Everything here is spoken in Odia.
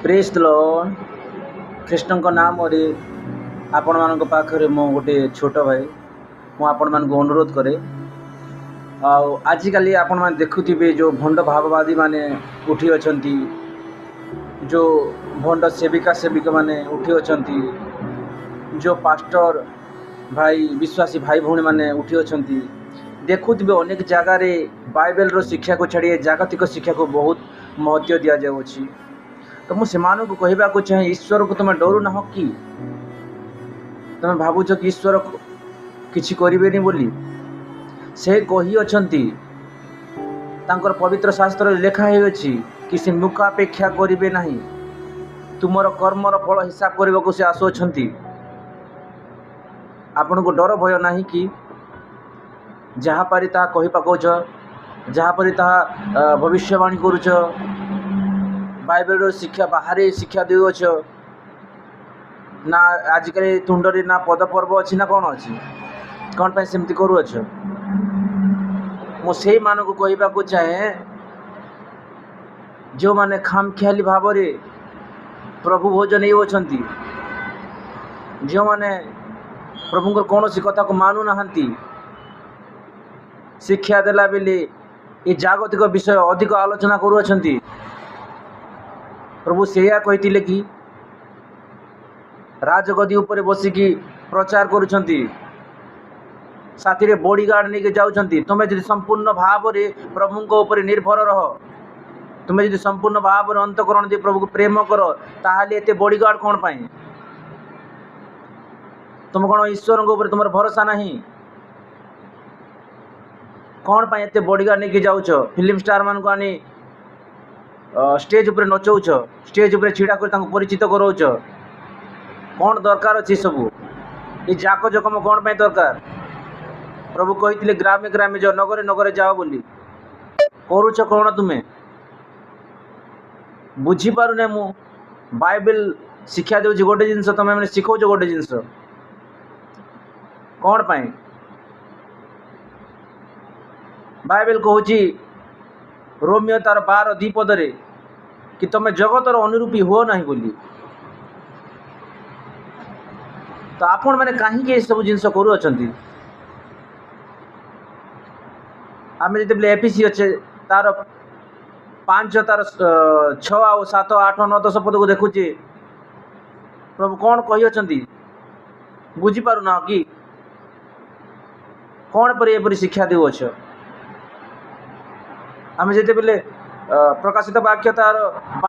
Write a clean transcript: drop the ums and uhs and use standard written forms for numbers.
ପ୍ରେଜ୍ ଦ ଲର୍ଡ। ଖ୍ରୀଷ୍ଟଙ୍କ ନାମରେ ଆପଣମାନଙ୍କ ପାଖରେ ମୁଁ ଗୋଟିଏ ଛୋଟ ଭାଇ, ମୁଁ ଆପଣମାନଙ୍କୁ ଅନୁରୋଧ କରେ। ଆଉ ଆଜିକାଲି ଆପଣମାନେ ଦେଖୁଥିବେ ଯେଉଁ ଭଣ୍ଡ ଭାବବାଦୀମାନେ ଉଠି ଅଛନ୍ତି, ଯେଉଁ ଭଣ୍ଡ ସେବିକା ସେବିକାମାନେ ଉଠି ଅଛନ୍ତି, ଯେଉଁ ପାଷ୍ଟର ଭାଇ ବିଶ୍ୱାସୀ ଭାଇ ଭଉଣୀମାନେ ଉଠି ଅଛନ୍ତି। ଦେଖୁଥିବେ ଅନେକ ଜାଗାରେ ବାଇବେଲର ଶିକ୍ଷାକୁ ଛାଡ଼ି ଜାଗତିକ ଶିକ୍ଷାକୁ ବହୁତ ମହତ୍ତ୍ୱ ଦିଆଯାଉଅଛି। ତ ମୁଁ ସେମାନଙ୍କୁ କହିବାକୁ ଚାହେଁ, ଈଶ୍ୱରକୁ ତୁମେ ଡରୁନାହ କି? ତୁମେ ଭାବୁଛ କି ଈଶ୍ୱର କିଛି କରିବେନି ବୋଲି? ସେ କହିଅଛନ୍ତି, ତାଙ୍କର ପବିତ୍ର ଶାସ୍ତ୍ରରେ ଲେଖା ହୋଇଅଛି କି ସେ ମୁଖାପେକ୍ଷା କରିବେ ନାହିଁ, ତୁମର କର୍ମର ଫଳ ହିସାବ କରିବାକୁ ସେ ଆସୁଅଛନ୍ତି। ଆପଣଙ୍କୁ ଡର ଭୟ ନାହିଁ କି? ଯାହା ପାରି ତାହା କହି ପକାଉଛ, ଯାହା ପରି ତାହା ଭବିଷ୍ୟବାଣୀ କରୁଛ, ବାଇବେଲର ଶିକ୍ଷା ବାହାରେ ଶିକ୍ଷା ଦେଉଅଛ ନା? ଆଜିକାଲି ତୁଣ୍ଡରେ ନା ପଦପର୍ବ ଅଛି ନା କ'ଣ ଅଛି? କ'ଣ ପାଇଁ ସେମିତି କରୁଅଛ? ମୁଁ ସେଇମାନଙ୍କୁ କହିବାକୁ ଚାହେଁ ଯେଉଁମାନେ ଖାମଖିଆଲି ଭାବରେ ପ୍ରଭୁ ଭୋଜ ନେଉଅଛନ୍ତି, ଯେଉଁମାନେ ପ୍ରଭୁଙ୍କର କୌଣସି କଥାକୁ ମାନୁନାହାନ୍ତି, ଶିକ୍ଷା ଦେଲା ବେଳେ ଏ ଜାଗତିକ ବିଷୟ ଅଧିକ ଆଲୋଚନା କରୁଅଛନ୍ତି। ପ୍ରଭୁ ସେଇଆ କହିଥିଲେ କି ରାଜଗଦି ଉପରେ ବସିକି ପ୍ରଚାର କରୁଛନ୍ତି, ସାଥିରେ ବଡ଼ିଗାର୍ଡ଼ ନେଇକି ଯାଉଛନ୍ତି। ତୁମେ ଯଦି ସମ୍ପୂର୍ଣ୍ଣ ଭାବରେ ପ୍ରଭୁଙ୍କ ଉପରେ ନିର୍ଭର ରହ, ତୁମେ ଯଦି ସମ୍ପୂର୍ଣ୍ଣ ଭାବରେ ଅନ୍ତଃକରଣ ଦେଇ ପ୍ରଭୁକୁ ପ୍ରେମ କର, ତାହେଲେ ଏତେ ବଡ଼ିଗାର୍ଡ଼ କ'ଣ ପାଇଁ? ତୁମେ କ'ଣ ଈଶ୍ୱରଙ୍କ ଉପରେ ତୁମର ଭରସା ନାହିଁ? କ'ଣ ପାଇଁ ଏତେ ବଡ଼ିଗାର୍ଡ଼ ନେଇକି ଯାଉଛ? ଫିଲ୍ମ ଷ୍ଟାରମାନଙ୍କୁ ଆଣି ଷ୍ଟେଜ୍ ଉପରେ ନଚଉଛ, ଷ୍ଟେଜ୍ ଉପରେ ଛିଡ଼ା କରି ତାଙ୍କୁ ପରିଚିତ କରାଉଛ। କ'ଣ ଦରକାର ଅଛି ସବୁ? ଏ ଜାକ ଜକମ କ'ଣ ପାଇଁ ଦରକାର? ପ୍ରଭୁ କହିଥିଲେ ଗ୍ରାମେ ଗ୍ରାମେ ଯାଅ, ନଗରେ ନଗରେ ଯାଅ ବୋଲି। କରୁଛ କ'ଣ ତୁମେ? ବୁଝିପାରୁନେ ମୁଁ। ବାଇବେଲ ଶିକ୍ଷା ଦେଉଛି ଗୋଟେ ଜିନିଷ, ତୁମେ ମାନେ ଶିଖଉଛ ଗୋଟେ ଜିନିଷ। କ'ଣ ପାଇଁ? ବାଇବେଲ କହୁଛି ରୋମିଓ ତାର 12:2 ପଦରେ କି ତମେ ଜଗତର ଅନୁରୂପୀ ହୁଅ ନାହିଁ ବୋଲି। ତ ଆପଣମାନେ କାହିଁକି ଏସବୁ ଜିନିଷ କରୁଅଛନ୍ତି? ଆମେ ଯେତେବେଳେ ଏଫିସି ଅଛେ ତାର 5 ତାର 6 ଆଉ 7 8 9 10 ପଦକୁ ଦେଖୁଛେ, ପ୍ରଭୁ କ'ଣ କହିଅଛନ୍ତି ବୁଝିପାରୁନାହ କି? କ'ଣ ପରି ଏପରି ଶିକ୍ଷା ଦେଉଅଛ? ଆମେ ଯେତେବେଳେ ପ୍ରକାଶିତ ବାକ୍ୟ ତାର